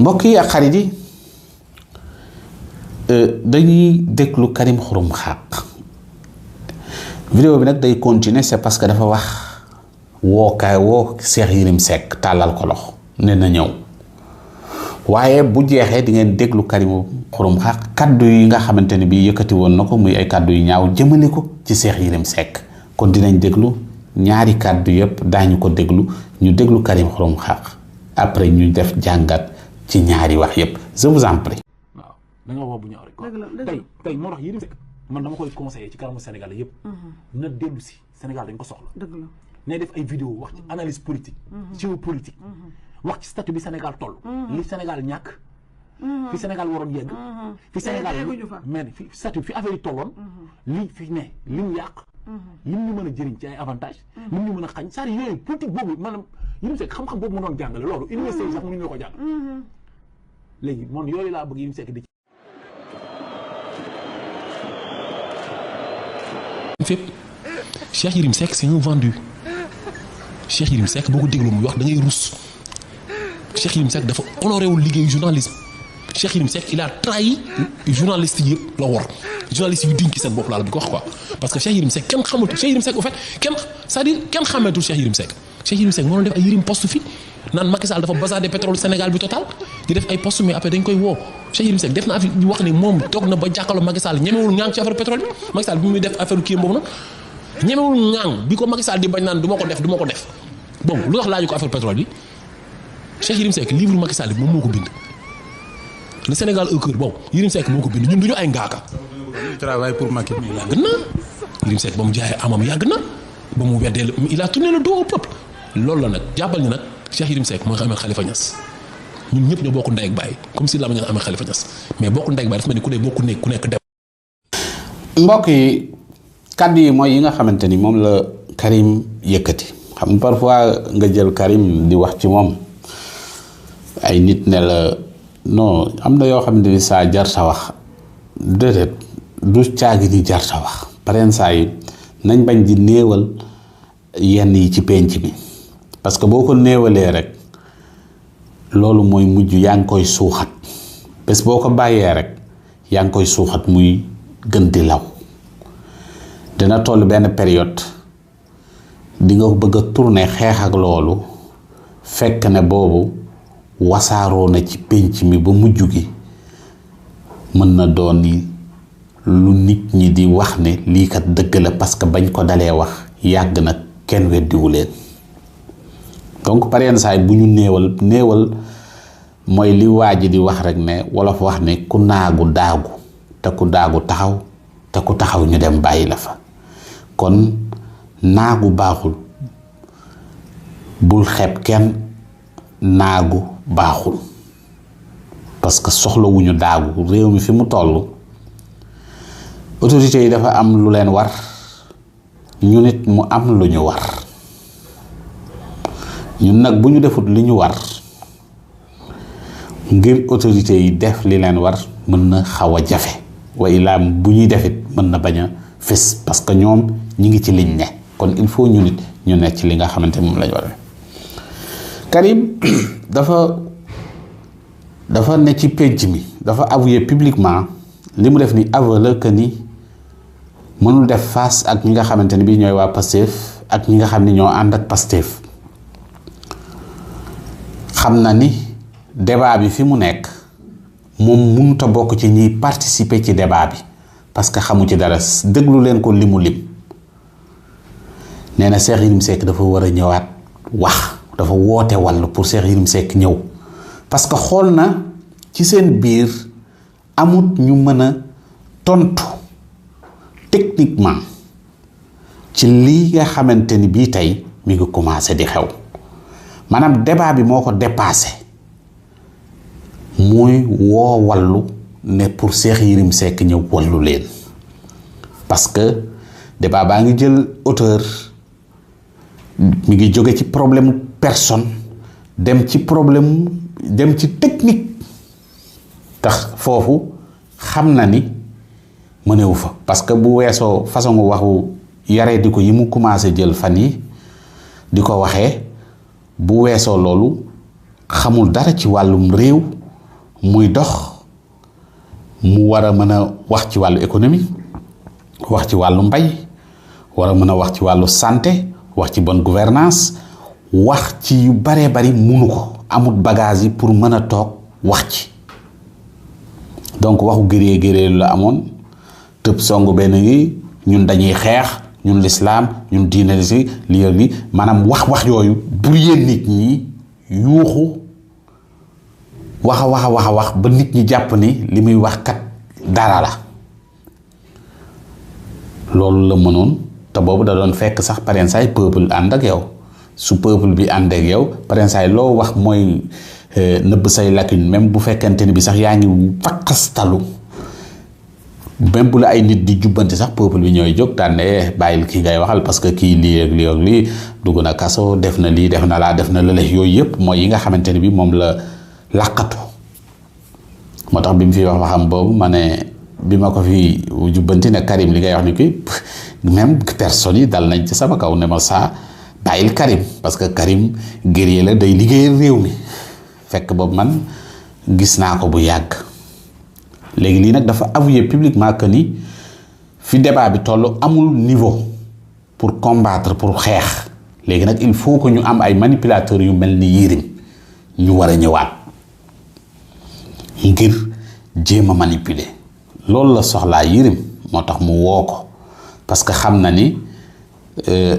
mbokk yi ak xarit yi dañuy déglu Karim Xurum Xaq vidéo bi nag day continuer c'est parce que dafa wax woo Cheikh Yérim Seck tàllal ko loxo ne na ñëw waaye bu jeexee di ngeen déglu Karim Xurum Xaq kaddu yi nga xamante ne bii yëkkati woon na ko muy ay kaddu yu ñaaw jëmale ko ci Cheikh Yérim Seck kon dinañ déglu ñaari kaddu yëpp daañu ko déglu ñu déglu Karim Xurum Xaq après ñu def jàngat ci ñaari wax yëpp je vous en prie. waaw da nga wax bu ñaaw rek. tey moo tax Yérim Seck man dama koy conseillé ci kanamu Sénégal yëpp. na dellu si Sénégal dañ ko soxla. dëgg la ne def ay vidéo wax ci analyse politique. géopolitique. wax ci statut bi Sénégal toll. li Sénégal ñàkk. fi Sénégal waroon yegg. fi Sénégal mais fi statut fi affaire yi tolloon. li fi ne li mu yàq. lim ñu mën a jëriñ ci ay avantages. lim ñu mën a xañ c'est-à-dire yooyu politique boobu maanaam Yérim Seck xam-xam boobu mu doon jàngale loolu université yi sax mënuñu la ko jàng. léegi man yooyu laa bëgg Yérim Seck di fépp Cheikh Yérim Seck c'est un vendu Cheikh Yérim Seck boo ko déglu muy wax da ngay rus Cheikh Yérim Seck dafa honoré wul liggéeyu journalisme Cheikh Yérim Seck il a trahi journaliste yi yëpp la war journaliste yi diñ ci seen bopp laa la bi ko wax quoi parce que Cheikh Yérim Seck kenn xamatul Cheikh Yérim Seck au fait kenn c'est-à-dire kenn xameetul Cheikh Yérim Seck Cheikh Yérim Seck moo doon def ay Yérim poste fi naan Macky Sall dafa bazardé pétrole Sénégal bi total di def ay poste mais après dañ koy woo Cheikh Yérim Seck def na affaire wax ni moom toog na ba jàkkaarloo Macky Sall ñemewul ŋaang ci affaire pétrole bi Macky Sall bi muy def affaire kii boobu nag ñemewul ŋaang bi ko Macky Sall di bañ naan du ma ko def bon lu tax laaju ko affaire pétrole bi Cheikh Yérim Seck livre Macky Sall bi moom moo ko bind le Sénégal au cœur bon Yérim Seck moo ko bind ñun duñu ay ngaaka il travaille pour Macky mais yàgg na Yérim Seck ba mu jaayee amam yàgg na ba mu weddee il a tourné le dos au peuple loolu la nag jàppal ñu nag Cheikh Yérim Seck mooy Ahmed Khalifa Niass ñun ñëpp ñoo bokk ndey ak baay comme si la ma ñu Ahmed Khalifa Niass mais bokk ndey ak baay dafa mel ni ku ne bokk nekk ku nekk dem. mbokk yi kaddu yi mooy yi nga xamante ni moom la Karim yëkkati xam nga parfois nga jël Karim di wax ci moom ay nit ne la non am na yoo xamante ni saa jar sa wax déedéet du caagi ni jar sa wax pareen saa yi nañ bañ di néewal yenn yi ci penc mi parce que boo ko néewalee rek loolu mooy mujj yaa ngi koy suuxat bés boo ko bàyyee rek yaa ngi koy suuxat muy gën di law dina toll benn période di nga bëgg a tourner xeex ak loolu fekk ne boobu wasaaroo na ci penc mi ba mujj gi mën na doon ni lu nit ñi di wax ne lii kat dëgg la parce que bañ ko dalee wax yàgg na kenn weddiwu leen donc par yenn saa yi bu ñu néewal mooy li waa ji di wax rek ne wolof wax ne ku naagu daagu te ku daagu taxaw te ku taxaw ñu dem bàyyi la fa kon naagu baaxul bul xeeb kenn naagu baaxul parce que soxlawuñu daagu réew mi fi mu toll autorités yi dafa am lu leen war ñu nit mu am lu ñu war ñun nag bu ñu defut li ñu war ngir autorités yi def li leen war mën na xaw a jafe wa ilaa bu ñuy defit mën na bañ a fës parce que ñoom ñi ngi ci liñ ne kon il faut ñu nit ñu ne ci li nga xamante moom lañ war a Karim dafa ne ci penc mi dafa avoué publiquement li mu def ni aveu la que ni mënul def face ak ñi nga xamante ni bii ñooy waa Pastef ak ñi nga xam ni ñoo ànd ak Pastef xam na ni débat bi fi mu nekk moom mënut a bokk ci ñiy participer ci débat bi parce que xamu ci dara déglu leen ko limu lim nee na Cheikh Yérim Seck dafa war a ñëwaat wax dafa woote wàll pour Cheikh Yérim Seck ñëw parce que xool na ci seen biir amut ñu mën a tontu techniquement ci lii nga xamante ni bii tey mi ngi commencé di xew maanaam débat bi moo ko dépassé muy woo wàllu ne pour Cheikh Yérim Seck ñëw wàllu leen parce que débat baa ngi jël hauteur mi ngi jóge ci problème personne dem ci problème dem ci technique tax foofu xam na ni mënewu fa parce que bu weesoo façon waxu yaree di ko yi mu commencé jël fan yi di ko waxee bu weesoo loolu xamul dara ci wàllum réew muy dox mu war a mën a wax ci wàllu économie wax ci wàllu mbay war a mën a wax ci wàllu santé wax ci bonne gouvernance wax ci yu baree bari munu ko amut bagage yi pour mën a toog wax ci donc waxu gëree la amoon tëb songu benn yi ñun dañuy xeex ñun lislaam ñun diine si li maanaam wax yooyu pour yéen nit ñi yuuxu wax ba nit ñi jàpp ni li muy wax kat dara la loolu la mënoon te boobu da doon fekk sax parensaay peuple ànd ak yow su peuple bi ànd ak yow parensaay loo wax mooy nëbb say lacune même bu fekkente ni bi sax yaa ngi fakkastalu même bu la ay nit di jubbanti sax peuple bi ñooy jóg daan ne bàyyil kii ngay waxal parce que kii lii ak lii ak lii dugg na kaso def na lii def na laa def na lële yooyu yëpp mooy yi nga xamante ni bi moom la làqatu moo tax bi mu fi wax waxam boobu ma ne bi ma ko fi jubbanti ne Karim li ngay wax ni ki même personnes yi dal nañ ci sama kaw ne ma saa bàyyil Karim parce que Karim guerrier la day liggéeyal réew mi fekk boobu man gis naa ko bu yàgg léegi lii nag dafa avouer publiquement que ni fi débat bi toll amul niveau pour combattre pour xeex léegi nag il faut que ñu am ay manipulateurs yu mel ni Yérim ñu war a ñëwaat ngir jéem a manipuler loolu la soxlaa Yérim moo tax mu woo ko parce que xam na ni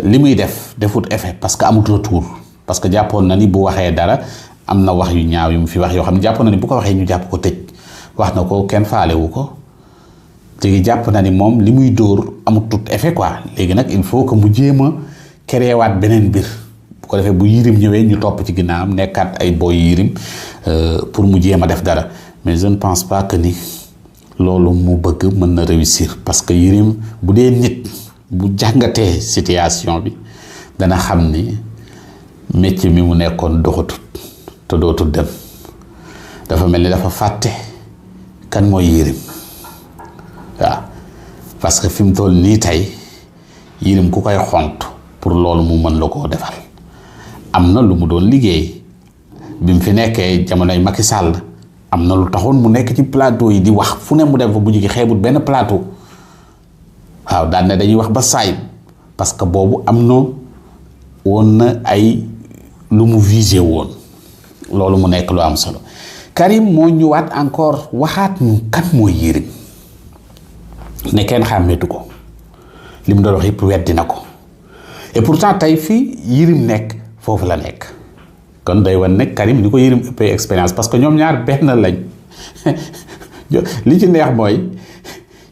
li muy defut effet parce que amut retour parce que jàppoon na ni bu waxee dara am na wax yu ñaaw yu mu fi wax yoo xam ne jàppoon na ni bu ko waxee ñu jàpp ko tëj wax na ko kenn faalewu ko léegi jàpp na ni moom li muy dóor amut tout effet quoi léegi nag il faut que mu jéem a créer waat beneen mbir bu ko defee bu Yérim ñëwee ñu topp ci ginnaawam nekkaat ay booy Yérim pour mu jéem a def dara mais je ne pense pas que ni loolu mu bëgg mën na réussir parce que Yérim bu dee nit bu jàngatee situation bi dana xam ni métier mi mu nekkoon doxatut te dootul dem dafa mel ni dafa fàtte kan mooy Yérim waaw parce que fi mu toll nii tey Yérim ku koy xont pour loolu mu mën la koo defal am na lu mu doon liggéey bi mu fi nekkee jamonoy Macky Sall am na lu taxoon mu nekk ci plateau yi di wax fu ne mu dem fa bu jógee xeebut benn plateau waaw daan ne dañuy wax ba saay parce que boobu am na woon na ay lu mu visé woon loolu mu nekk lu am solo Karim moo ñëwaat encore waxaat ñu kan mooy Yérim ne kenn xàmmeetu ko li mu doon wax yëpp weddi na ko et pourtant tey fii Yérim nekk foofu la nekk kon day wan nekk Karim ni ko Yérim ëppee expérience parce que ñoom ñaar benn lañ li ci neex mooy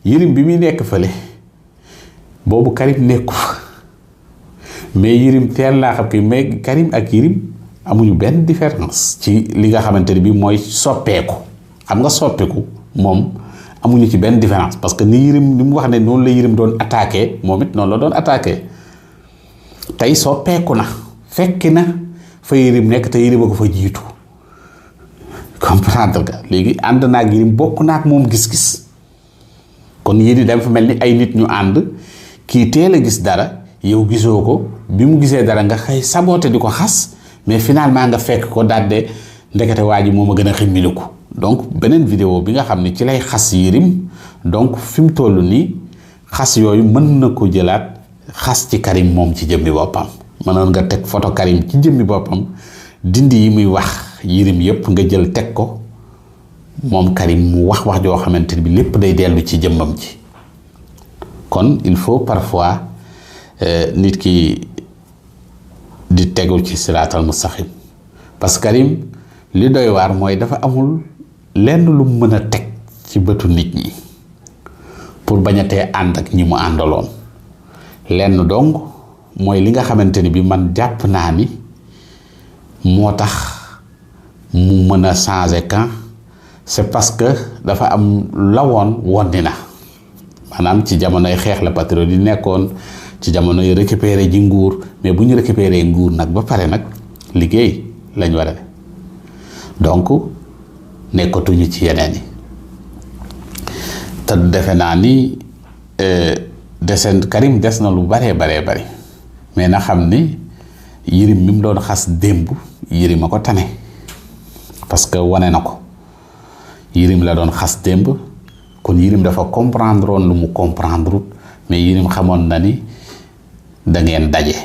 Yérim bi muy nekk fële boobu Karim nekku mais Yérim teel laa xam ki mais Karim ak Yérim amuñu benn différence ci li nga xamante ni bi mooy soppeeku xam nga soppeeku moom amuñu ci benn différence parce que ni Yérim ni mu wax ne noonu la Yérim doon attaqué moom it noonu la doon attaqué tey soppeeku na fekki na fa Yérim nekk te Yérim a ko fa jiitu comprendre nga léegi ànd naag Yérim bokk naag moom gis-gis kon yéen dem fa mel ni ay nit ñu ànd kii teel a gis dara yow gisoo ko bi mu gisee dara nga xëy saboté di ko xas mais finalement nga fekk ko daal de ndekete waa ji moom a gën a ximmiliku donc beneen vidéo bi nga xam ne ci lay xas Yérim donc fi mu toll nii xas yooyu mën na ko jëlaat xas ci Karim moom ci jëmmi boppam mënoon nga teg photo Karim ci jëmmi boppam dindi yi muy wax Yérim yépp nga jël teg ko moom Karim mu wax joo xamante ni bi lépp day dellu ci jëmmam ji kon il faut parfois nit ki di tegu ci siraatal mustaqim parce que Karim li doy waar mooy dafa amul lenn lu mu mën a teg ci bëtu nit ñi pour bañ a tee ànd ak ñi mu àndaloon lenn dong mooy li nga xamante ni bi man jàpp naa ni moo tax mu mën a changer camp c'est parce que dafa am lawoon wonni na maanaam ci jamonoy xeex la patriote yi nekkoon ci jamonoy récupérer ji nguur mais bu ñu récupérer nguur nag ba pare nag liggéey lañ war a def donc nekkatuñu ci yeneen yi te defe naa ni deseen Karim des na lu baree bari mais na xam ni Yérim mi mu doon xas démb Yérim a ko tane parce que wane na ko Yérim la doon xas démb kon Yérim dafa comprendre woon lu mu comprendre mais Yérim xamoon na ni da ngeen daje